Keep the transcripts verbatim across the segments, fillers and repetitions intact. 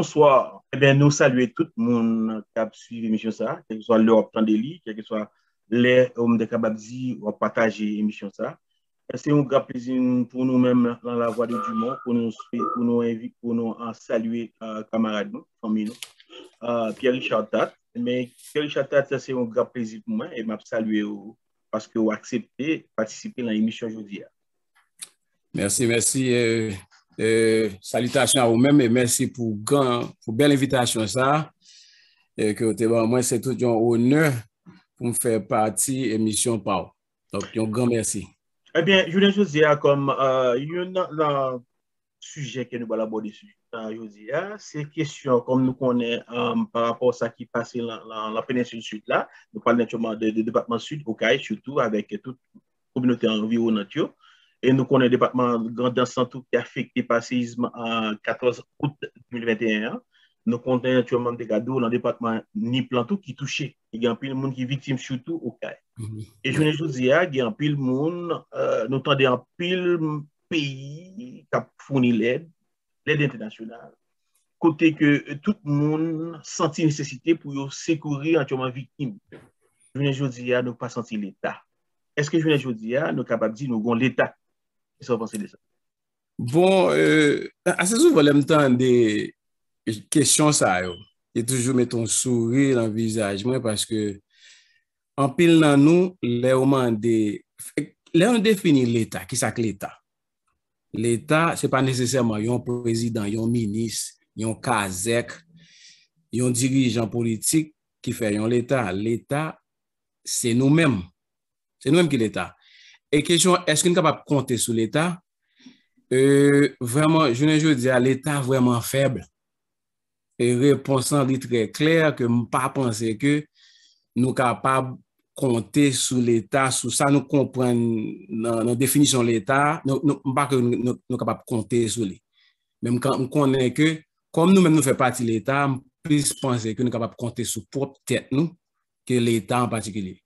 Bonswa. Ebyen, nou salye tout moun k ap swiv emisyon sa, kèlkeswa lè w ap tande li, kèlkeswa lè, ou m te kapab di, w ap pataje emisyon sa. Se yon gran plezi pou nou menm nan La Voix de Dumont, pou nou swi-, pou nou envi-, pou nou, ah, salye, ah, kamarad nou, fanmi nou, ah, Pierre Richard Tat. Men Pierre Richard Tat, sa se yon gran plezi pou mwen, e m ap salye w paske w aksepte patisipe nan emisyon jodi a. Mèsi, mèsi. Euh, euh, salitasyon a ou menm e mèsi pou gran, pou bèl envitasyon sa a, euh, ke w te ban mwen. Se tout yon onè pou m fè pati emisyon pa w. Donk, yon gran mèsi. Ebyen, jounen jodi a, kòm, euh, youn nan, nan sijè ke nou pral abòde sou, euh, jodi a, se kesyon, kòm nou konnen, euh, pa rapò sa ki pase nan, nan, nan penensil sid la, nou pale natirèlman de, de depatman sid, Okay, sitou avèk tout kominote anviwonant yo. E nou konnen depatman Grandans lan tou ki afekte pa seyizm an katòz out de mil venteyen an. Nou konnen, aktyèlman, m te ka di w, nan depatman Nip lan tou ki touche. E gen anpil moun ki viktim, sitou Okay. E jounen jodi a, gen anpil moun, euh, nou tande anpil peyi k ap founi lèd, lèd entènasyonal, kote ke, euh, tout moun santi nesesite pou yo sekouri aktyèlman viktim. Jounen jodi a, nou pa santi Leta. Èske jounen jodi a, nou kapab di nou gon Leta? Kisa w panse de sa? Bon, euh, ase souvan lè m tande kesyon sa yo, li toujou mete yon souri nan vizaj mwen paske anpil nan nou, lè yo mande, lè yo defini Leta, kisa k Leta? Leta, se pa nesesèman yon prezidan, yon minis, yon kazèk, yon dirijan politik ki fè yon Leta. Leta, se nou menm. Se nou menm ki Leta. E kesyon, èske n kapab konte sou Leta? Euh, vrèman, jounen jodi a, Leta vrèman fèb. E repons lan, li trè klè ke m pa panse ke nou kapab konte sou Leta, sou sa nou konprann nan, nan definisyon Leta, nou, nou, m pa kwè nou, nou, nou kapab konte sou li. Men m, m konnen ke, kòm nou menm nou fè pati Leta, m plis panse ke nou kapab konte sou pwòp tèt nou ke Leta an patikilye.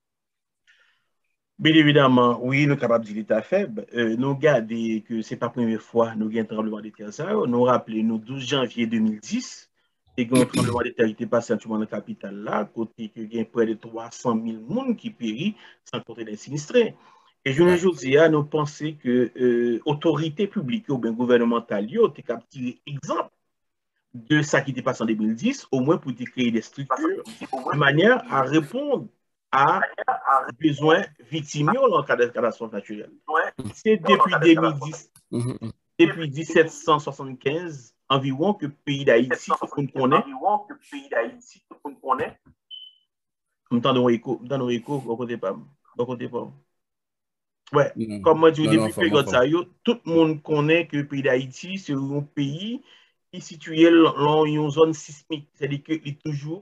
Byen evidaman, wi, nou kapab di Leta fèb. Euh, nou gade ke se pa premye fwa nou gen tranblemanntè sa yo. Nou raple nou douz janvye de mil dis, te gen yon tranblemanntè ki te pase aktyèlman nan kapital la, kote ke gen prè de twa san mil moun ki peri, san konte lè sinistre. E jounen jodi a, nou panse ke, euh, otorite piblik yo oubyen gouvènmantal yo te kab tire egzanp de sa ki te pase an de mil dis, omwen pou te kreye de strikti de manyè a reponn a bezwen viktim yo nan ka de katastwòf natirèl. Se depi de mil dis, depi disèt san swasannkenz anviwon ke peyi Dayiti, tout moun konnen. M tande yon eko, m tande yon eko bò kote pa m. Bò kote pa w. Wè, kòm mwen di w depi peryòd sa yo, tout moun konnen ke peyi Dayiti se yon peyi ki sitiye l lan yon zòn sismik, sètadi ke li toujou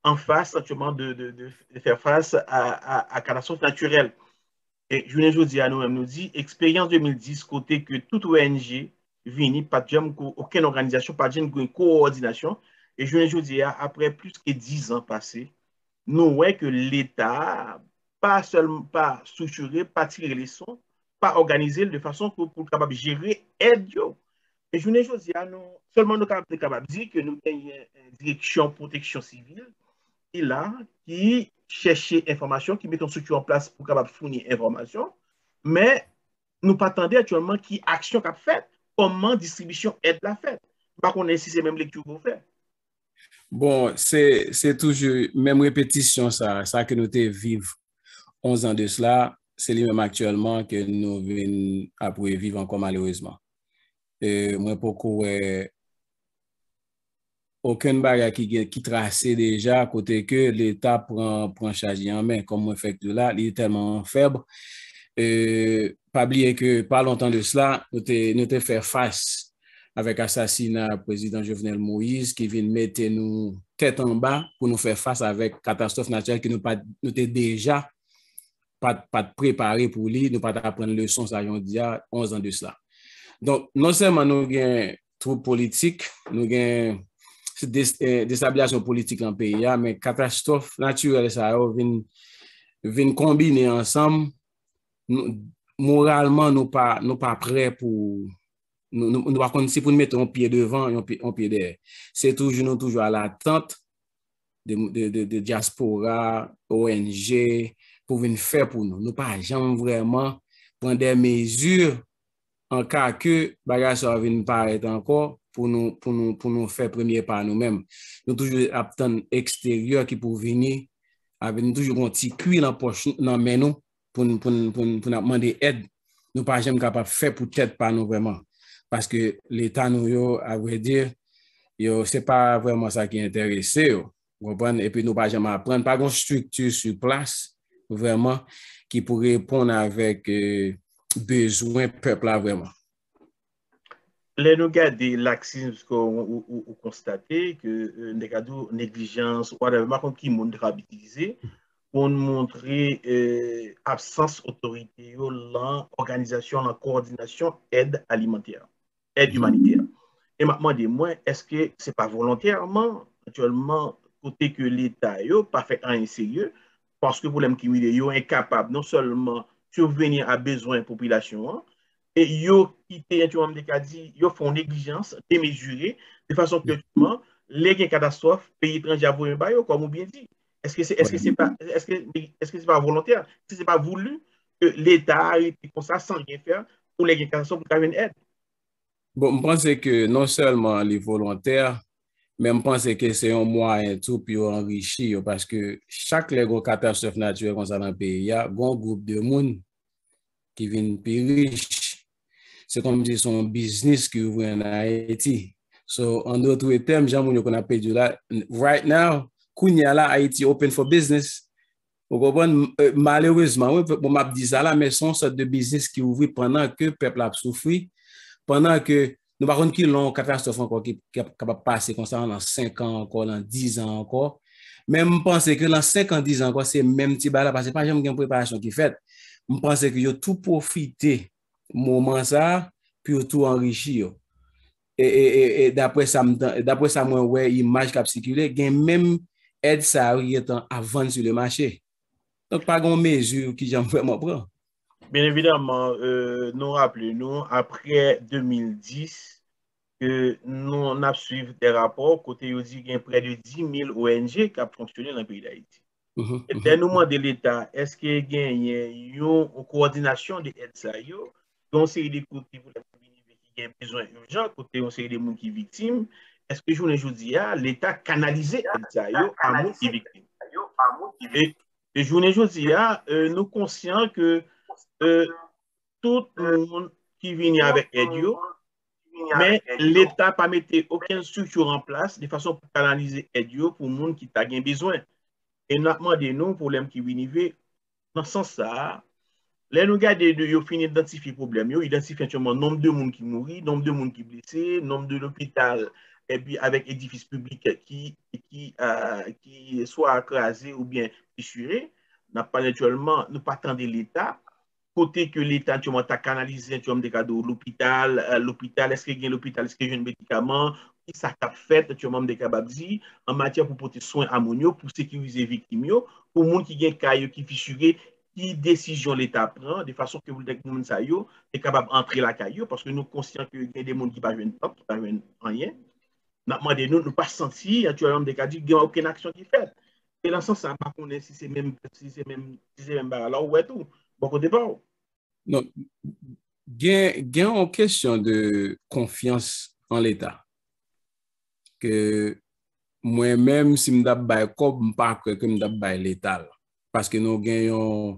an fas aktyèlman de, de, de, de fè fas a, a, a katastwòf natirèl. E jounen jodi a, nou menm nou di, eksperyans de mil dis kote ke tout O N G vini, pa t janm ko-, okenn òganizasyon pa t janm gen kowòdinasyon. E jounen jodi a, apre plis ke diz an pase, nou wè ke Leta pa sèlman pa estriktire, pa tire leson, pa òganize l de fason pou, pou l kapab jere èd yo. E jounen jodi a, nou, sèlman nou kapab, te kapab di ke nou genyen, eh, direksyon pwoteksyon sivil ki la, ki chèche enfòmasyon, ki mete yon estrikti an plas pou kapab founi enfòmasyon, men nou pa tande aktyèlman ki aksyon k ap fèt, kòman distribisyon èd la fèt. M pa konnen si se menm lekti w fè. Bon, se, se toujou menm repetisyon sa, sa ke nou te viv onz an de sila, se li menm aktyèlman ke nou vin ap reviv ankò malerezman. E mwen poko wè okenn bagay ki gen, ki trase deja kote ke Leta pran, pran chaj li an men. Kòm mwen fèk di w la, li tèlman fèb. E pa bliye ke pa lontan de sila, nou te, nou te fè fas avèk asasina prezidan Jovenel Moïse ki vin mete nou tèt anba pou nou fè fas avèk katastwòf natirèl ke nou pa, nou te deja pa t, pa t prepare pou li, nou pa t aprann leson sa jan w di a onz an de sila. Donk, non sèlman nou gen twoup politik, nou gen des-, eh, destabilyasyon politik nan peyi a, men katastwòf natirèl sa yo vin, vin konbine ansanm, nou, moralman, nou pa, nou pa prè pou, nou, nou, nou pa konn si pou n mete yon pye devan, yon pye, yon pye dèyè. Se toujou, nou toujou alatant de, de, de, de dyaspora, O N G, pou vin fè pou nou. Nou pa janm vrèman pran de mezi an ka ke bagay sa yo vin parèt ankò pou nou, pou nou, pou nou fè premye pa nou menm. Nou toujou ap tann eksteryè ki pou vini, avè nou toujou gon ti kwi nan pòch, nan men nou pou n, pou n, pou n, pou n ap mande èd. Nou pa janm kapab fè pou tèt pa nou vrèman. Paske leta nou yo, a vrè di, yo, se pa vrèman sa ki enterese yo. Ou konprann? Epi nou pa janm aprann, pa gon estrikti sou plas vrèman ki pou reponn avèk eh, bezwen pèp la vrèman. Lè nou gade laksism ke ou, ou, ou konstate ke euh, neglijans, whatever, pa konn ki mo nou kapab itilize, pou n montre euh, absans otorite yo lan òganizasyon, lan kowòdinasyon èd alimantè, èd imanitè. E m ap mande mwen, èske se pa volontèman, aktyèlman, kote ke leta yo pa fè anyen serye, paske pwoblèm ki rive, yo enkapab non sèlman sibveni a bezwen popilasyon an, e yo kite, yon ti manm de ka di, yo fè yon neglijans demezire, de fason ke, lè gen katastwòf, peyi etranje ap voye ba yo, kòm ou byen di. Èske se, èske se pa, èske, èske se pa volontè? Èske se pa voulu ke leta a rete konsa san anyen fè pou lè gen katastwòf pou ka jwenn èd? Bon, m panse ke non sèlman li volontè, men m panse ke se yon mwayen tou pou yo anrichi yo, paske chak lè gon katastwòf natirèl konsa nan peyi a, gon gwoup de moun ki vin pi rich. Se kòmsi se yon biznis ki ouvri ann Ayiti. So, an dotre tèm, jan moun yo konn ap pedi la, right now, kounye a la, Ayiti open for business. Ou konprann? Malerezman, wi, bon, m ap di sa la, men se yon sòt de biznis ki ouvri pandan ke pèp la ap soufri, pandan ke nou pa konn ki lon katastwòf ankò ki, ki ap kapab pase konsa nan senk an ankò, nan diz an ankò. Men m panse ke nan senk an, diz an ankò, se menm ti bagay la, paske pa janm gen preparasyon ki fèt. M panse ke yo tou pwofite moman sa a pou yo tou anrichi yo. E, e, e, e daprè sa m tan- daprè sa mwen wè, imaj k ap sikile, gen menm èd sa yo ki gentan ap vann sou le mache. Donk, pa gen yon mezi ki janm vrèman pran. Byen evidaman, euh, nou raple nou, apre de mil dis, ke nou n ap swiv de rapò kote yo di gen prè de dis mil O N G k ap fonksyone nan peyi Dayiti. E lè nou mande Leta, èske genyen yon kowòdinasyon de èd sa yo, gen yon seri de kote pou lè ki gen bezwen ijan, kote yon seri de moun ki viktim, èske jounen jodi a, Leta kanalize èd sa yo a moun ki viktim? E, e jounen jodi a, euh, nou konsyan ke euh, tout moun ki vini avèk èd yo, men Leta pa mete okenn estrikti an plas de fason pou kanalize èd yo pou moun ki ta gen bezwen. E n ap mande nou, pwoblèm ki vin rive, nan sans sa a, lè nou gade de yo fin idantifye pwoblèm yo, idantifye aktyèlman nonb de moun ki mouri, nonb de moun ki blese, nonb de lopital, epi avèk edifis piblik ki, ki, ah, ki swa kraze oubyen fisire, n ap pale aktyèlman, nou pa tande Leta, kote ke Leta aktyèlman ta kanalize aktyèlman de kado lopital, euh, lopital, èske gen lopital, èske jwenn medikaman, ki sa k ap fèt aktyèlman, m te kapab di, an matyè pou pote swen a moun yo, pou sekirize viktim yo, pou moun ki gen kay yo ki fisire, ki desizyon Leta pran, de fason ke pou moun sa yo te kapab antre lakay yo, paske nou konsyan ke gen de moun ki pa jwenn tant, ki pa jwenn anyen. N ap mande nou, nou pa santi, aktyèlman, m te ka di, gen okenn aksyon ki fèt. E nan sans sa, m pa konnen si se menm, si se menm, si se menm bagay la ou wè tou, bò kote pa w. Non, gen, gen yon kesyon de konfyans an Leta. Ke mwen menm, si m t ap bay kòb, m pa kwè ke m t ap bay Leta l. Paske nou gen yon,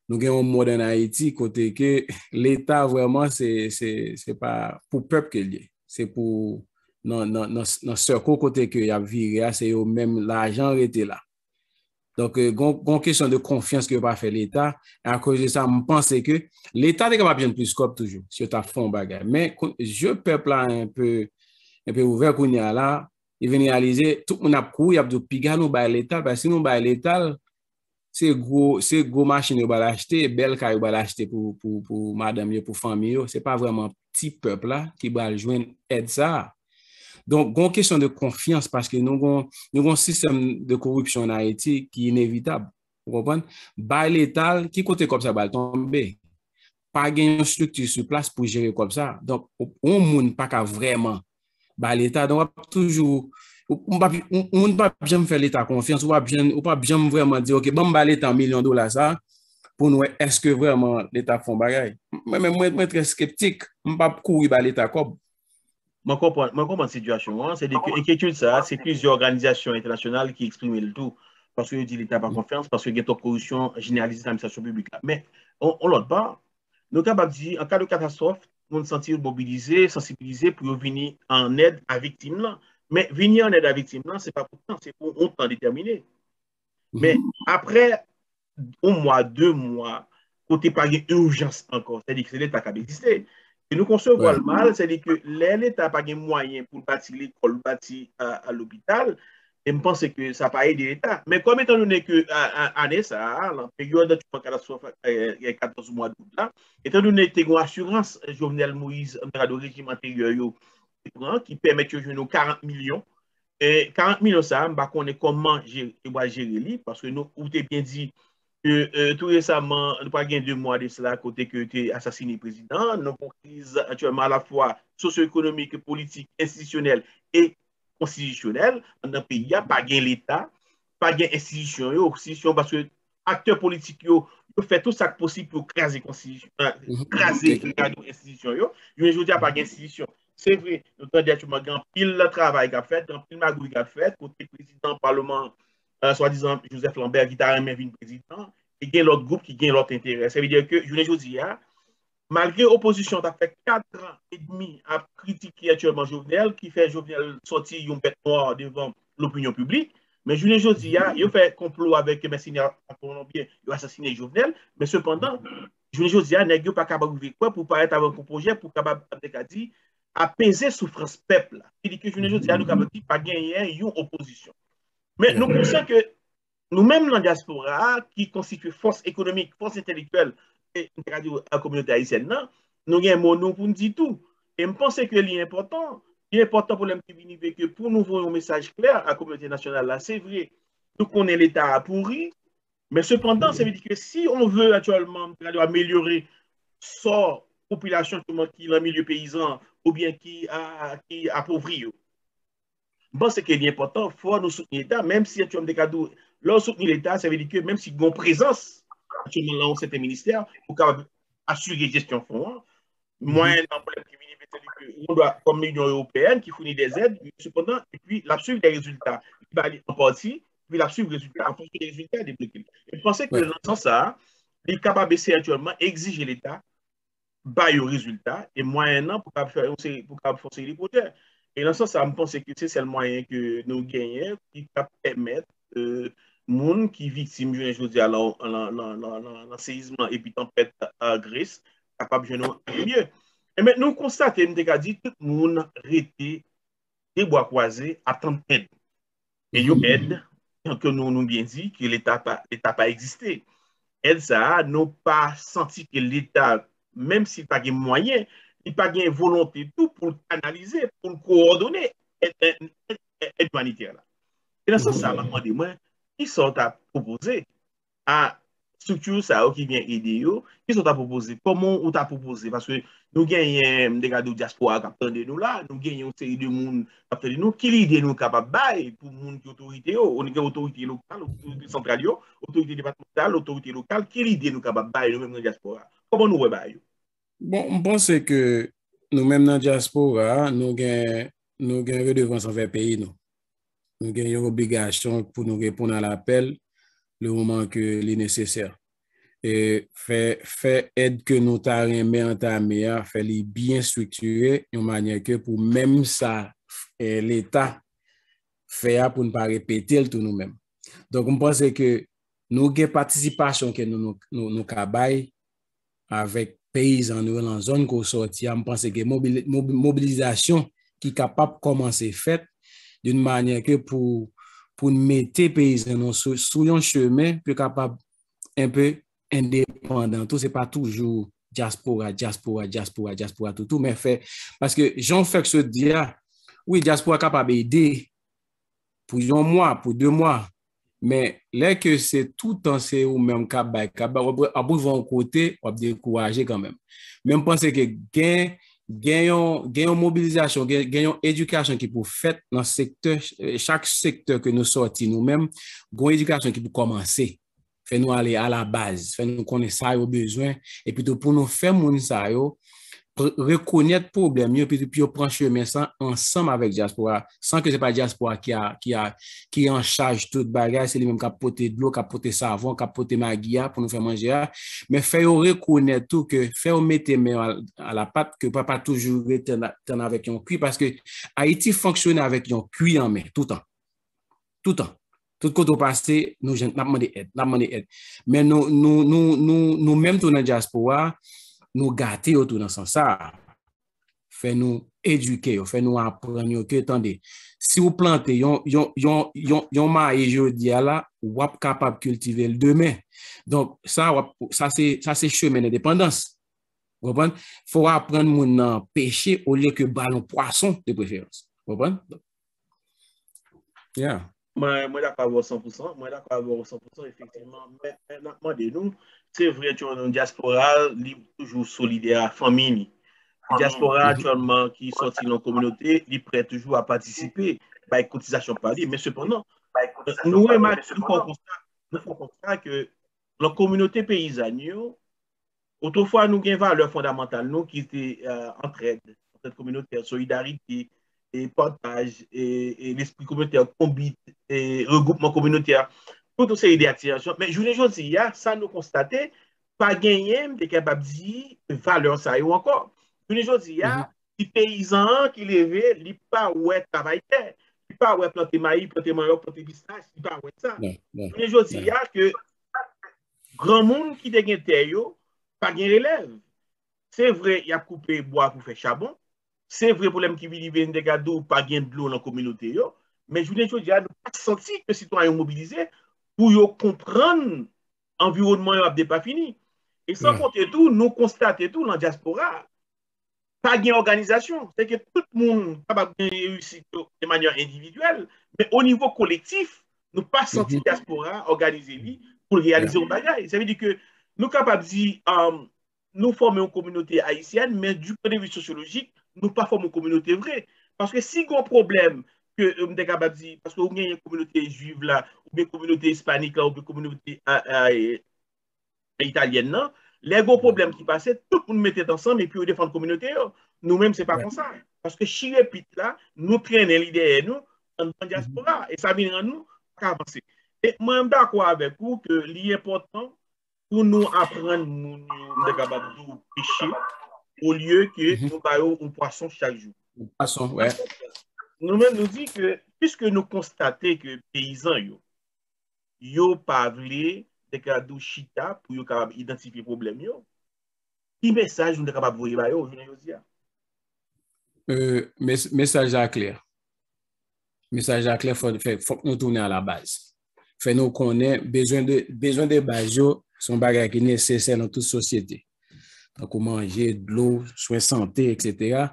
nou gen yon mòd ann Ayiti kote ke Leta vrèman se, se, se pa pou pèp ke l ye. Se pou nan, nan, nan, nan sèko kote ke y ap vire a, se yo menm lajan rete la. Donk, euh, gon, gon kesyon de konfyans ke yo pa fè Leta. E akoz de sa, m panse ke Leta te kapab jwenn plis kòb toujou, si yo ta fè yon bagay. Men, kou- je pèp la enpe, enpe ouvè kounye a la, li vin reyalize, tout moun ap kouri, y ap di, piga nou bay Leta l, paske si nou bay Leta l, se gwo, se gwo machin yo pral achte, bèl kay yo pral achte pou, pou, pou madanm yo, pou fanmi yo. Se pa vrèman ti pèp la ki pral jwenn èd sa a. Donk, gon kesyon de konfyans, paske nou gon, nou gon sistèm de koripsyon ann Ayiti ki inevitab. Ou konprann? Bay Leta l, ki kote kòb sa pral tonbe? pa gen yon estrikti sou plas pou jere kòb sa. Donk, yon moun pa ka vrèman ba Leta. Donk, w ap toujou, ou, ou p ap, yon moun p ap janm fè Leta konfyans, ou p ap janm, ou p ap janm vrèman di, "Ok, ban m ba Leta milyon dola sa, pou n wè èske vrèman Leta ap fè yon bagay." Mwen menm, mwen, mwen trè skeptik, m p ap kouri ba Leta kòb. Mwen konprann, mwen konprann sitiyasyon an, se di ke enkyetid sa, se plizyè òganizasyon entènasyonal ki eksprime l tou, paske yo di Leta pa konfyans, paske gen twòp koripsyon jeneralize nan administrasyon piblik la. Men, on, on lòt pa, nou kapab di, an ka de katastwòf, moun santi yo mobilize, sansibilize pou yo vini an èd a viktim lan. Men vini an èd a viktim lan, se pa pou tan, se pou yon tan detèmine. Men apre yon mwa, de mwa, kote pa gen ijans ankò, sètadi ke se Leta k ap egziste. Si nou konsevwa l mal, sètadi ke lè Leta pa gen mwayen pou l bati lekòl, bati a, a lopital, e m panse ke sa pa ede Leta. Men kòm etandone ke a, a, ane sa a, lan peryòd katastwòf e, e katòz mwa dout la, etandone te gen asirans Jovenel Moïse, ann gade rejim anteryè yo, te pran, ki pèmèt yo jwenn yon karant milyon, e karant milyon sa a, m pa konnen kòman yo pral jere li, paske nou, ou te byen di ke e, tou resaman, nou pa gen de mwa de sela, kote ke yo te asasine prezidan, nou gon kriz aktyèlman alafwa sosyo-ekonomik, politik, enstitisyonèl e konstitisyonèl nan peyi a, pa gen Leta, pa gen enstitisyon yo, enstitisyon, paske aktè politik yo, yo fè tout sa k posib pou yo kraze konstitisyon, kraze enstitisyon yo. Jounen jodi a pa gen enstitisyon. Se vre, nou tande aktyèlman gen anpil travay k ap fèt, gen anpil magouy k ap fèt, kote prezidan palman, swadizan Joseph Lambert ki ta renmen vin prezidan, e gen lòt gwoup ki gen lòt enterè. Sa vle di ke jounen jodi a, malgre opozisyon ta fè kat an edmi ap kritike aktyèlman Jovenel, ki fè Jovenel sòti yon bèt nwa devan lopinyon piblik, men jounen jodi a, yo fè konplo avèk mèsenè kolonbyen, yo asasine Jovenel, men sepandan, jounen jodi a, nèg yo pa kapab rive kwè pou parèt avèk yon pwojè pou kapab, ap te ka di, apeze soufrans pèp la. Ki di ke jounen jodi a, nou kapab di pa genyen yon opozisyon. Men nou konsyan ke nou menm nan dyaspora a, ki konstitye fòs ekonomik, fòs entelektyèl, e, n te ka di, a kominote ayisyèn nan, nou gen mo nou pou n di tou. E m panse ke li enpòtan, li enpòtan pou lè m te vini vle ke pou nou voye yon mesaj klè a kominote nasyonal la, se vre, nou konnen Leta a pouri, men sepandan, se vle di ke si on vle aktyèlman, m te ka di, amelyore sò popilasyon ki, ki nan milye peyizan oubyen ki, a, ki apovri yo. M panse ke li enpòtan, fò nou soutni Leta, menm si aktyèlman m te ka di w, lè w soutni Leta, sa vle di ke menm si gen yon prezans aktyèlman nan yon sèten ministè, ou kapab asire jesyon fon an. Mwayennan pwoblèm ki vini, se di ke ou dwe, kòm Linyon Ewopeyèn ki founi dèzèd, men sepandan, epi l ap swiv de rezilta. Li ba li an pati, epi l ap swiv rezilta, an fonksyon de rezilta, debloke l. E m panse ke nan sans sa a, li kapab eseye aktyèlman egzije Leta ba yo rezilta, e mwayennan pou kapab fè yon seri, pou kapab fè yon seri de pwojè. E nan sans sa, m panse ke se sèl mwayen ke nou genyen ki ka pèmèt, e, moun ki viktim jounen jodi a nan, nan, nan, nan, nan, nan seyizm lan epi tanpèt, a, Grace kapab jwenn yon avenir. E men nou konstate, m te ka di, tout moun rete de bwa kwaze ap tann èd. E yon èd, jan ke nou, nou byen di, ke Leta pa, Leta pa egziste. Èd sa a, nou pa santi ke Leta, menm si l pa gen mwayen, li pa gen volonte tou pou l kanalize, pou l kowòdone èd, èd, èd, èd imanitè la. E nan sans sa, m ap mande mwen, kisa w ta pwopoze a estrikti sa yo ki vin ede yo, kisa w ta pwopoze? Kòman ou ta pwopoze? Paske nou genyen, m te ka di w, dyaspora k ap tande nou la, nou genyen yon seri de moun k ap tande nou. Ki lide nou kapab bay pou moun ki otorite yo? Nou gen otorite lokal, otorite santral yo, otorite depatmantal, otorite lokal. Ki lide nou kapab bay nou menm nan dyaspora? Kòman nou wè bagay yo? Bon, m panse ke nou menm nan dyaspora a, nou gen, nou gen redevans anvè peyi nou. Nou gen yon obligasyon pou nou reponn a lapèl le moman ke li nesesè. E fè, fè èd ke nou ta renmen antame a, fè li byen estriktire, yon manyè ke pou menm sa, e, Leta fè a pou n pa repete l tou nou menm. Donk, m panse ke nou gen patisipasyon ke nou, nou, nou, nou ka bay avèk peyizan nou yo nan zòn ke w sòti a, m panse ke mobili-, mobi-, mobilizasyon ki kapab kòmanse fèt d'une manière que pou, pou n mete peyizan nou sou, sou yon chemen pou yo kapab enpe endepandan tou, se pa toujou dyaspora, dyaspora, dyaspora, dyaspora toutou, men fè, paske jan w fèk sot di a, wi, dyaspora kapab ede pou yon mwa, pou de mwa, Men lè ke se toutan se ou menm k ap bay, k ap bay, w ap rive yon kote, w ap dekouraje kanmenm. Men m panse ke gen, gen yon, gen yon mobilizasyon, gen, gen yon edikasyon ki pou fèt nan sektè, chak sektè ke nou sòti nou menm, gen yon edikasyon ki pou kòmanse. Fè nou ale a la baz, fè nou konnen sa yo bezwen, epi tou pou nou fè moun sa yo rekonèt pwoblèm yo, epi pou yo pran chemen sa ansanm avèk dyaspora, san ke se pa dyaspora ki a, ki a, ki an chaj tout bagay, se li menm k ap pote dlo, k ap pote savon, k ap pote magi a pou nou fè manje a, men fè yo rekonèt tou ke fè yo mete men a, a la pat, ke pa, pa toujou rete tann avèk yon kwi, paske Ayiti fonksyone avèk yon kwi an men, toutan. Toutan. Tout kote w pase, nou jwenn, n ap mande èd, n ap mande èd. Men nou, nou, nou, nou, nou menm tou nan dyaspora, nou gate yo tou nan sans sa. Fè nou edike yo, fè nou aprann yo ke, tande, si w plante yon, yon, yon, yon, yon mayi jodi a la, w ap kapab kiltive l demen. Donk, sa, w ap, sa se, sa se chemen lendepandans. Ou konprann? Fò w aprann moun nan peche olye ke ba l yon pwason de preferans. Ou konprann? Yeah. Mwen, mwen dakò avè w san pou san. Mwen dakò avè w san pou san, efektivman. Men, men n ap mande nou, se vre ke nan dyaspora, li toujou solidè a fanmi li. Dyaspora aktyèlman ki sòti nan kominote, li prè toujou a patisipe, bay kotizasyon pa li. Men sepandan, nou remake, nou fè yon konsta, nou fè yon konsta ke nan kominote peyizàn yo, Otrefwa, nou gen valè fondamantal nou ki te antrèd, antrèd kominotè, solidarite, pataj, lespri kominotè, konbit, regwoupman kominotè, tout yon seri de aktivasyon. Men jounen jodi a, sa nou konstate, pa genyen, m te kapab di, valè sa yo ankò. Jounen jodi a, ti peyizan an ki leve, li pa wè travay tè, li pa wè plante mayi, plante manyòk, plante pistach, li pa wè sa. Jounen jodi a, ke granmoun ki te gen tè yo, pa gen relèv. Se vre, y ap koupe bwa pou fè chabon. Se vre, pwoblèm ki vini, vin de gad ou pa gen dlo nan kominote yo. Men jounen jodi a, nou pa santi ke sitwayen yo mobilize pou yo konprann anviwònman yo ap depafini. E san konte tou, nou konstate tou nan dyaspora, pa gen òganizasyon. Se ke tout moun kapab gen reyisit yo de manyè endividyèl, men o nivo kolektif, nou pa santi dyaspora òganize li pou l reyalize yon bagay. Sa vle di ke nou kapab di, nou fòme yon kominote ayisyèn, men du point de vue sosyolojik, nou pa fòme yon kominote vre. Paske si gen yon pwoblèm ke m te kapab di, paske ou genyen kominote jwif la, oubyen kominote ispanik la, oubyen kominote italyèn nan, lè gen yon pwoblèm ki pase, tout moun met tèt ansanm epi yo defann kominote yo. Nou menm, se pa konsa. Paske chire pit la, nou trennen li dèyè nou anndan dyaspora. E sa vin rann nou pa ka avanse. E mwen, m dakò avèk ou ke li enpòtan pou nou aprann moun yo, m te kapab di w, peche, olye ke nou ba yo yon pwason chak jou. Pwason, wi. Nou menm, nou di ke, piske nou konstate ke peyizan yo, yo pa vle, m te kapab di w, chita pou yo kapab idantifye pwoblèm yo, ki mesaj nou te kapab voye ba yo jounen jodi a? Mesaj la klè. Mesaj la klè, fòk nou tounen a la baz. Fè nou konnen bezwen de, bezwen de baz yo se yon bagay ki nesesè nan tout sosyete. Tankou manje, dlo, swen sante, etsetera.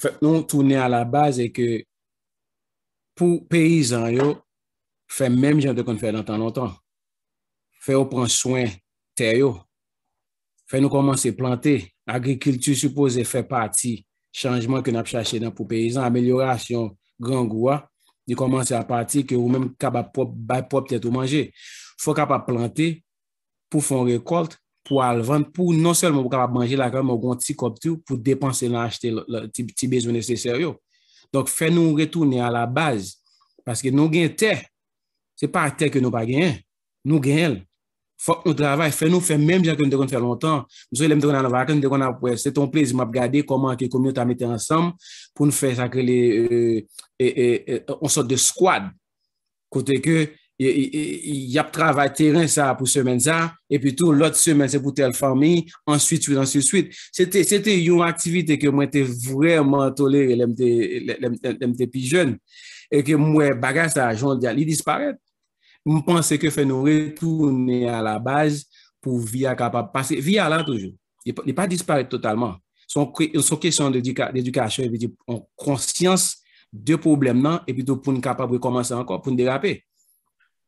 Fòk nou tounen a la baz e ke pou peyizan yo, fè menm jan yo te konn fè nan tan lontan. Fè yo pran swen tè yo. Fè nou kòmanse plante. Agrikilti sipoze fè pati chanjman ke n ap chache nan pou peyizan, amelyorasyon grangou a, li kòmanse apati ke ou menm kapab pwòp, bay pwòp tèt ou manje. Fò w kapab plante pou fè yon rekòlt, pou al vann, pou non sèlman pou kapab manje lakay ou, men ou gen yon ti kòb tou pou depanse nan achte ti, ti bezwen nesesè yo. Donk, fè nou retounen a la baz, paske nou gen tè, se pa tè ke nou pa genyen. Nou genyen l. Fòk nou travay, fè nou fè menm jan ke nou te konn fè lontan. M sonje lè m te konn al nan vakans, m te konn ap wè, se te yon plezi m ap gade kòman ke kominote a mete ansanm pou n fè sa k rele yon sòt de skwad. Kote ke y ap travay teren sa pou semèn sa, epi tou lòt semèn se pou tèl fanmi, answit swit, answit swit. Se te, se te yon aktivite ke mwen te vrèman tolere lè m te, lè, lè m te pi jèn. E ke m wè bagay sa, jan w di a, li disparèt. M panse ke fè nou retounen a la baz pou vi a kapab pase. Vi a la toujou. Li pa, li pa disparèt totalman. Se yon, se yon kesyon d'edikasyon, epi yon konsyans de pwoblèm nan, epi tou pou n kapab rekòmanse ankò, pou n derape.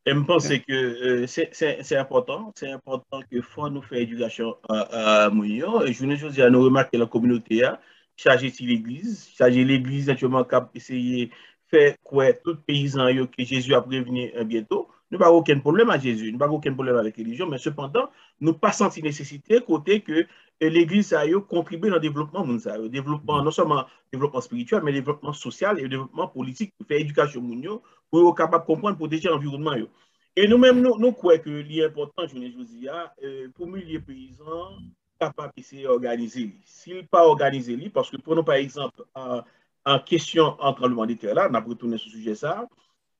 E m panse ke euh, se se- se enpòtan, se enpòtan ke fò nou fè edikasyon euh, euh, moun yo. E jounen jodi a, nou remake lan kominote a, chaje ti legliz, chaje legliz aktyèlman k ap eseye fè kwè tout peyizan yo ke Jezi ap revni euh, byento. Nou pa gen okenn pwoblèm ak Jezi, nou pa gen okenn pwoblèm avèk relijyon, men sepandan, nou pa santi nesesite kote ke euh, legliz sa yo kontribye nan devlopman moun sa yo. Devlopman, non sèlman devlopman espirityèl, men devlopman sosyal e devlopman politik, pou fè edikasyon moun yo, pou yo kapab konprann, pwoteje anviwònman yo. E nou menm, nou, nou kwè ke li enpòtan jounen jodi a euh, pou milye peyizan kapab eseye òganize li. Si l pa òganize li, paske pran nou pa egzanp an an kesyon an tranblemanntè la, n ap retounen sou sijè sa a,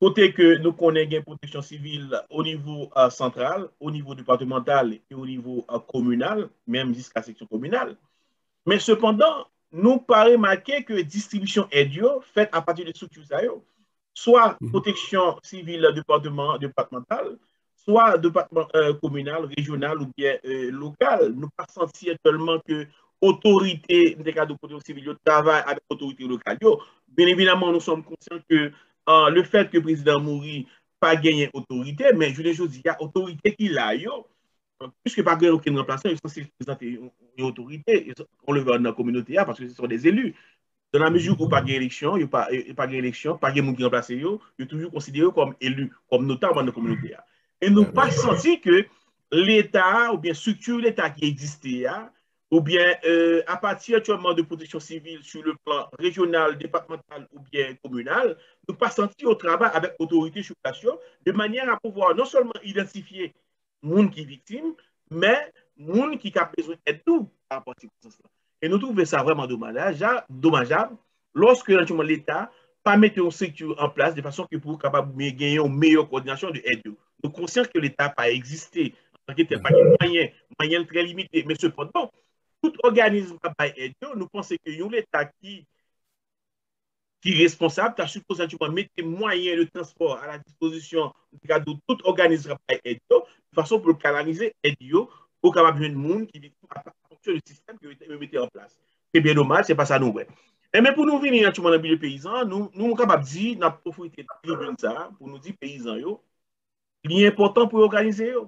kote ke nou konnen gen pwoteksyon sivil o nivo euh, santral, o nivo depatmantal e o nivo euh, kominal, menm jiska seksyon kominal. Men sepandan, nou pa remake ke distribisyon èd yo fèt apati de estrikti sa yo. Swa pwoteksyon sivil depatman, depatmantal, swa depatman euh, kominal, rejyonal oubyen euh, lokal. Nou pa santi aktyèlman ke otorite, m te ka di w pwoteksyon sivil yo, travay avèk otorite lokal yo. Byen evidaman, nou sòm konsyan ke euh, le fèt ke prezidan mouri pa genyen otorite, men jounen jodi a, otorite ki la yo, piske pa gen okenn ranplasan, yo sanse reprezante yon, yon otorite, yon leve nan kominote a, paske se son de eli. Dans la mesure où pa gen eleksyon, yo pa, yo pa gen eleksyon, pa gen moun ki ranplase yo, yo toujou konsidere yo kòm eli, kòm notab nan kominote a. E nou pa santi ke Leta a oubyen estrikti Leta ki egziste a, oubyen euh, apati aktyèlman de pwoteksyon sivil sou le plan rejyonal, depatmantal oubyen kominal, nou pa santi yo travay avèk otorite sou plas yo, de manyè a pouvwa non sèlman idantifye moun ki viktim, men moun ki ka bezwen èd tou pa rapò a sikonstans lan. E nou twouve sa vrèman domajab, domajab, lòske evantyèlman Leta pa mete yon estrikti an plas de fason ke pou kapab gen yon meyè kowòdinasyon de èd yo. Nou konsyan ke Leta pa egziste antanke tèl, pa gen mwayen, mwayen l trè limite, men sepandan, tout òganis k ap bay èd yo, nou panse ke yon Leta ki ki responsab ta sipoze aktyèlman mete mwayen de transpò a la dispozisyon, m te ka di w, tout òganis k ap bay èd yo, de fason pou yo kanalize èd yo, pou kapab jwenn moun ki viktim a fonksyon de sistèm ke yo mete an plas. Se byen domaj, se pa sa nou wè. Enben, pou nou vini aktyèlman nan milye peyizan, nou, nou kapab di, n ap pwofite tribin sa a pou nou di peyizan yo, li enpòtan pou yo òganize yo.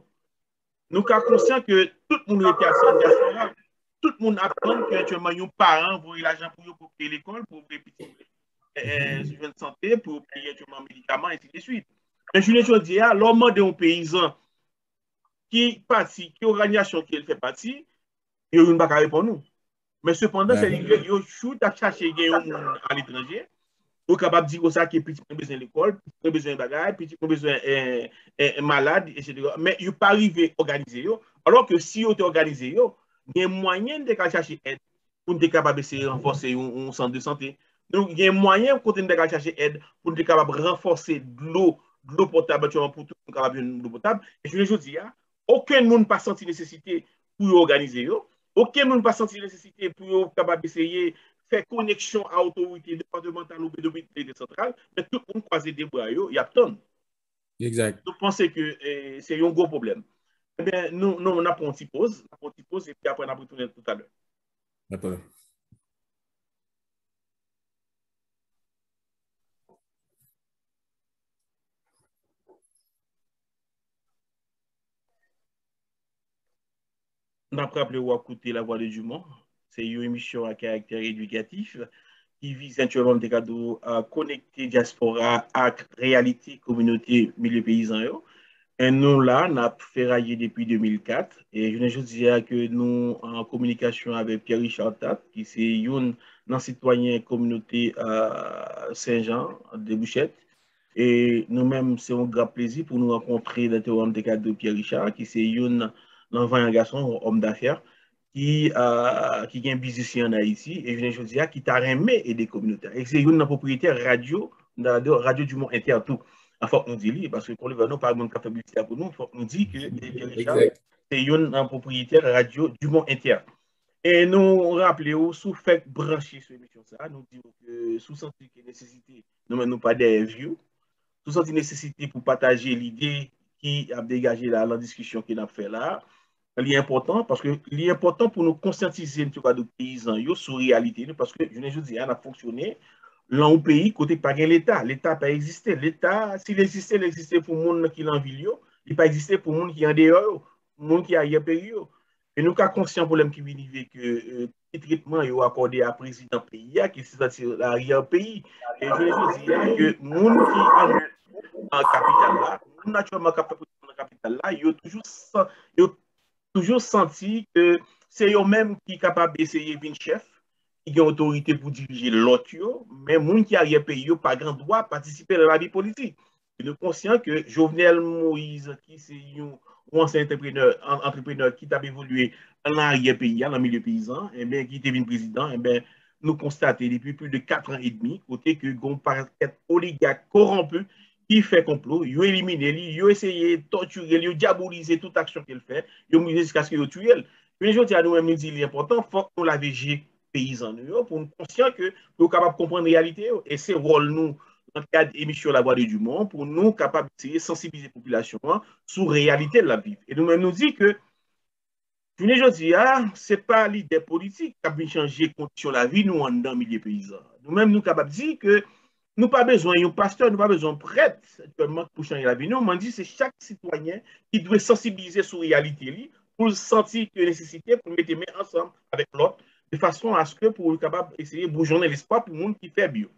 Nou ka konsyan ke tout moun rete ap tann dyaspora. Tout moun ap tann ke aktyèlman yon paran voye lajan pou yo pou peye lekòl, pou voye pitit yo jwenn sante, pou yo peye aktyèlman medikaman, ensi de swit. Men jounen jodi a, lè w mande yon peyizan ki pati, ki òganizasyon ke l fè pati, yo youn pa ka reponn ou. Men sepandan, se li yo, yo chou t ap chache gen yon moun aletranje. Yo kapab di konsa ke pitit mwen bezwen lekòl, pitit mwen bezwen bagay, pitit mwen bezwen eh, eh, malad, etsetera. Men yo pa rive òganize yo. Alò ke si yo te òganize yo, gen mwayen n te ka chache èd pou n te kapab eseye ranfòse yon, yon sant de sante. Nou gen mwayen kote n te ka chache èd pou n te kapab ranfòse dlo, dlo potab, aktyèlman pou tout moun kapab jwenn dlo potab. E jounen jodi a, okenn moun pa santi nesesite pou yo òganize yo. Okenn moun pa santi nesesite pou yo kapab eseye fè koneksyon a otorite depatmantal oubyen otorite santral, men tout moun kwaze de bra yo, y ap tann. Egzak. Nou panse ke eh, se yon gwo pwoblèm. Ebyen, nou, nou, n ap pran yon ti poz, n ap pran yon ti poz, epi apre n ap retounen toutalè. Dakò. N ap raple w ap koute La Voix de Dumont. Se yon emisyon a karaktè edikatif ki vize aktyèlman, m te ka di w, a konekte dyaspora ak reyalite kominote milye peyizan yo. E nou la, n ap feraye depi de mil kat. E jounen jodi a ke nou an kominikasyon avèk Pierre Richard Tat, ki se youn nan sitwayen kominote a Sen Jan, Debouchèt. E nou menm, se yon gran plezi pou nou rankontre Doktè Ramdekado Pierre Richard, ki se youn nan vanyan gason, yon òm dafè, ki, a, ki gen biznis li ann Ayiti, e jounen jodi a, ki ta renmen ede kominote a. E se youn nan pwopriyetè radyo, radyo, radyo Dumont Inter tou. A, fòk nou di li, paske Kolivè nou pa gen moun k ap fè piblisite a pou nou, fòk nou di ke Pierre Richard se youn nan pwopriyetè radyo Dumont Inter. E nou raple w, si w fèk branche sou emisyon sa a, nou di w ke si w santi ke nesesite, nou menm nou pa dèyè view, si w santi nesesite pou pataje lide ki ap degaje la, lan diskisyon ke n ap fè la, li enpòtan, paske li enpòtan pou nou konsyantize, m te ka di, peyizan yo sou reyalite nou, paske jounen jodi a, n ap fonksyone lan yon peyi kote pa gen Leta. Leta pa egziste. Leta, si l egziste, l egziste pou moun ki lan vil yo. Li pa egziste pou moun ki andeyò yo, moun ki aryè peyi yo. E nou ka konsyan pwoblèm ki vin rive ke, e, ki tretman yo akòde a prezidan peyi a, ki se santi aryè peyi. E jounen jodi a, ke moun ki an, an kapital la, moun natirèlman k ap fè politik nan kapital la, yo toujou san-, yo toujou santi ke se yo menm ki kapab eseye vin chèf, ki gen otorite pou dirije lòt yo, men moun ki aryè peyi yo pa gen dwa patisipe nan lavi politik. E nou konsyan ke Jovenel Moïse, ki se yon, yon ansyen antreprenè, an-, antreprenè ki t ap evolye nan aryè peyi a, nan milye peyizan, enben, ki te vin prezidan, enben, nou konstate depi plis de kat an edmi, kote ke gen yon pakèt oligak kowonpi ki fè konplo, yo elimine li, yo eseye tòtire l, yo dyabolize tout aksyon ke l fè, yo mize jiskaske yo tiye l. Jounen jodi a, nou menm, nou di li enpòtan, fòk nou lave je peyizan nou yo, pou nou konsyan ke, pou yo kapab konprann reyalite yo. E se wòl nou, nan kad emisyon La Voix de Dumont, pou nou kapab eseye sansibilize popilasyon an sou reyalite l ap viv. E nou menm, nou di ke jounen jodi a, se pa lidè politik k ap vin chanje kondisyon lavi nou anndan milye peyizan. Nou menm, nou kapab di ke nou pa bezwen yon pastè, nou pa bezwen yon prèt aktyèlman pou chanje lavi nou. Mwen di se chak sitwayen ki dwe sansibilize sou reyalite li, pou l santi ke nesesite pou l mete men ansanm avèk lòt, de fason aske pou l kapab eseye boujonnen lespwa pou moun ki fèb yo.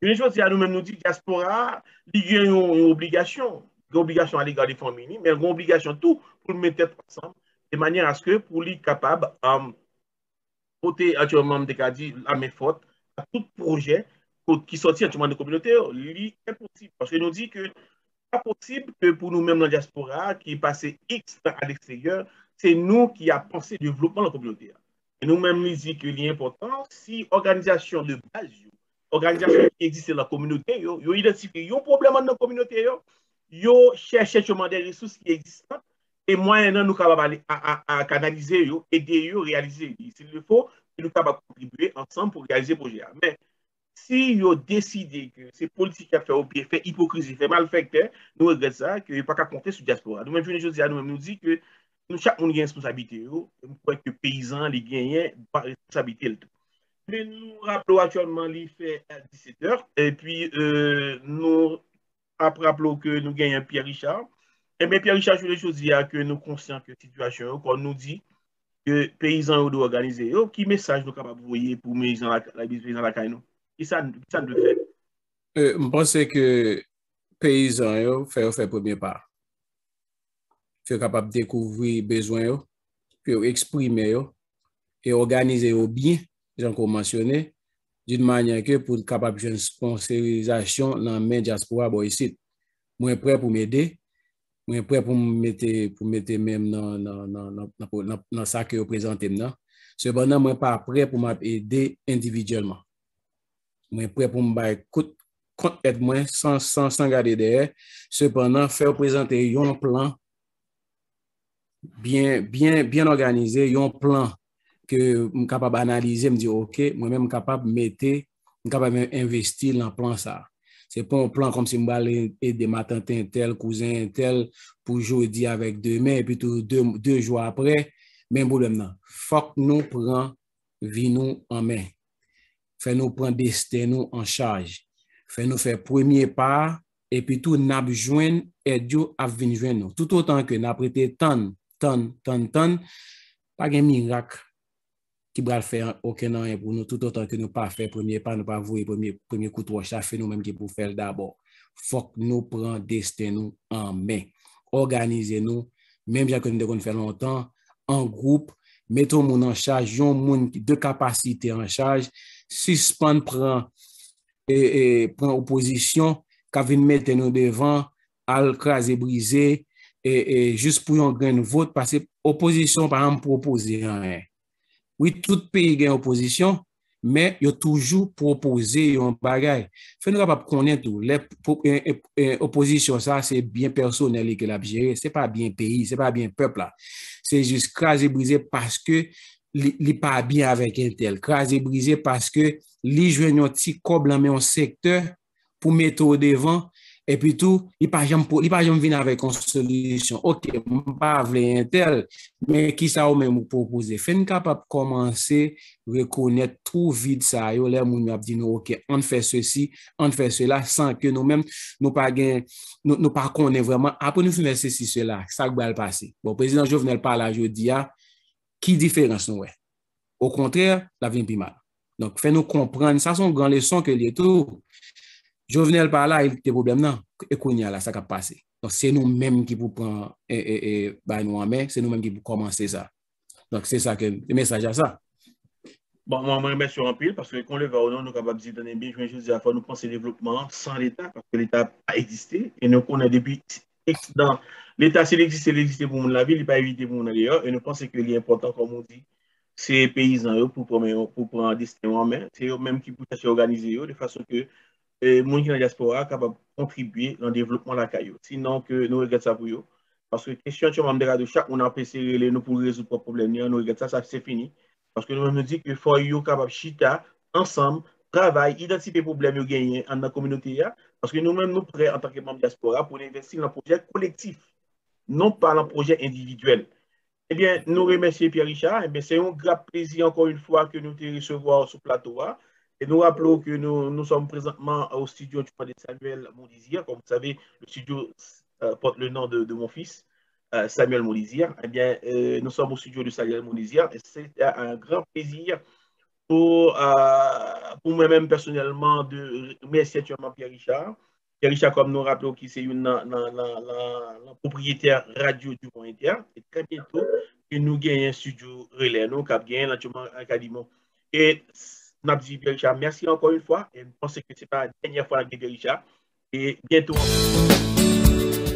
Jounen jodi a, nou menm, nou di dyaspora a, li gen yon, yon obligasyon. Gen obligasyon alega de fanmi li, men gen obligasyon tou pou l met tèt ansanm, de manyè aske pou li kapab, um, pote, aktyèlman, m te ka di, lamen fòt a tout pwojè ko-, ki sòti aktyèlman de kominote yo. Li enposib, paske nou di ke pa posib ke pou nou menm nan dyaspora a, ki pase X tan aleksteryè, se nou ki ap panse devlopman nan kominote a. E nou menm, li di ke li enpòtan si òganizasyon de baz yo, òganizasyon ki egziste nan kominote yo, yo idantifye yon pwoblèm anndan kominote yo, yo chèche chèman de resous ki egzistan, e mwayennan nou kapab ale a, a, a kanalize yo, ede yo reyalize li. Si l fo, nou kapab kontribye ansanm pou reyalize pwojè a. Men, si yo deside ke se politik y ap fè oubyen fè ipokrizi, fè malfektè, nou regrèt sa, ke yo pa ka konte sou dyaspora. Nou menm, jounen jodi a, nou menm, nou di ke nou chak moun gen responsablite yo, e m kwè ke peyizan an, li genyen dwa responsablite l tou. Men nou raple w aktyèlman, li fè, eh, disetè, epi, eh, nou ap raple w ke nou genyen Pierre Richard. Enben, Pierre Richard, jounen jodi a, ke nou konsyan ke sitiyasyon yo, kòm nou di, ke peyizan yo dwe òganize yo, ki mesaj nou kapab voye pou peyizan la, la, peyizan lakay nou? Kisa, kisa n dwe fè? E, m panse ke peyizan yo, fè yo fè premye pa. Fè yo kapab dekouvri bezwen yo, fè yo eksprime yo, e òganize yo byen, jan ke w mansyone, d'une manière que pou kapab jwenn sponsorizasyon nan men dyaspora bò isit. Mwen prè pou m ede, mwen prè pou m mete, pou mete men m nan, nan, nan, nan, nan, nan, nan sa ke yo prezante m nan. Sepandan, mwen pa prè pou m ap ede endividyèlman. Mwen prè pou m bay kout kont èd mwen san, san, san gade dèyè. Sepandan, fè yo prezante yon plan byen, byen, byen òganize, yon plan ke m kapab analize, m di, oke, mwen menm m kapab mete, m kapab en-, envesti nan plan sa a. Se pa yon plan kòmsi m pral ede matant entèl, kouzen entèl pou jodi avèk demen, epi tou de, de jou apre, menm pwoblèm nan. Fòk nou pran vi nou an men. Fè nou pran desten nou an chaj. Fè nou fè premye pa a, epi tou n ap jwenn èd yo ap vin jwenn nou. Toutotan ke n ap rete tann, tann, tann, tann, pa gen mirak ki pral fè okenn anyen pou nou, toutotan ke nou pa fè premye pa, nou pa voye premye, premye kout wòch la, se nou menm ki pou fè l dabò. Fòk nou pran desten nou an men. Òganize nou, menm jan ke nou te konn fè lontan, an gwoup, mete yon moun an chaj, yon moun de kapasite an chaj, sispann pran, e, e, pran opozisyon k ap vin mete nou devan, al kraze brize, e, e, jis pou yon grenn vot, paske opozisyon pa janm pwopoze anyen. Wi, tout peyi gen opozisyon, men yo toujou pwopoze yon bagay. Fè nou kapab konnen tou, lè po-, e, e, e, opozisyon sa, se byen pèsonèl li ke l ap jere, se pa byen peyi, se pa byen pèp la. Se jis kraze brize paske li, li pa byen avèk entèl. Kraze brize paske li jwenn yon ti kòb nan men yon sektè pou mete w devan, Epi tou, li pa janm, li pa janm vin avèk yon solisyon. Ok, m pa vle entèl, men kisa ou menm ou pwopoze? Fè n kapab kòmanse rekonèt twou vid sa yo, lè moun yo ap di nou, ok, ann fè sesi, ann fè sela, san ke nou menm, nou pa gen, nou, nou pa konnen vrèman, apre nou fin fè sesi, sela, sa k pral pase? Bon, prezidan Jovenel pa la jodi a, ki diferans nou wè? Okontrè, l ap vin pi mal. Donk, fè nou konprann, sa se yon gran leson ke l ye tou. Jovenel pa la, li te pwoblèm nan, e kounye a la, sa k ap pase? Donk, se nou menm ki pou pran, e, e, e, bay nou an men, se nou menm ki pou kòmanse sa. Donk, se sa ke, mesaj a sa. Bon, mwen, mwen remèsye w anpil, paske kon le vle ou non, nou kapab di, tande byen, jounen jodi a, fò nou panse devlopman an san Leta, paske Leta pa egziste, e nou konnen depi, dan, Leta, si l egziste, l egziste pou moun lavi, li pa egziste pou moun andeyò, e nou panse ke li enpòtan, kòm ou di, se peyizan yo pou pran, pou pran desten yo an men, se yo menm ki pou chache òganize yo, de fason ke e, moun ki nan dyaspora a kapab kontribye nan devlopman lakay yo. Sinon, ke nou regrèt sa pou yo. Paske kesyon tchonmanm de rado, chak moun ap eseye rele nou pou rezoud pwòp pwoblèm li an, nou regrèt sa, sa se fini. Paske nou menm nou di ke fò yo kapab chita ansanm, travay, idantifye pwoblèm yo genyen anndan kominote a. Paske nou menm nou prè antanke manm dyaspora pou n envesti nan pwojè kolektif, non pa nan pwojè endividyèl. Ebyen, nou remèsye Pierre Richard. Ebyen, se yon gra plezi ankò yon fwa ke nou te resevwa w sou plato a. E nou raple w ke nou, nous sommes présentement au studio Tchouman de Samuel Mondésir. Comme vous savez, le studio euh, porte le nom de, de mon fils, euh, Samuel Mondésir. Eh bien, euh, nous sommes au studio de Samuel Mondésir. Et c'est un grand plaisir pour, euh, pour moi-même personnellement de remercier actuellement Pierre Richard. Pierre Richard, kòm nou raple w ki se youn nan, nan, nan, nan, nan pwopriyetè Radyo Dumont Inter, e trè byento ke nou genyen estidyo relè nou k ap genyen nan Tchouman Akadimon. E n ap di Pierre Richard mèsi ankò yon fwa, e m panse ke se pa dènyè fwa n ap gen Pierre Richard, e byento ankò.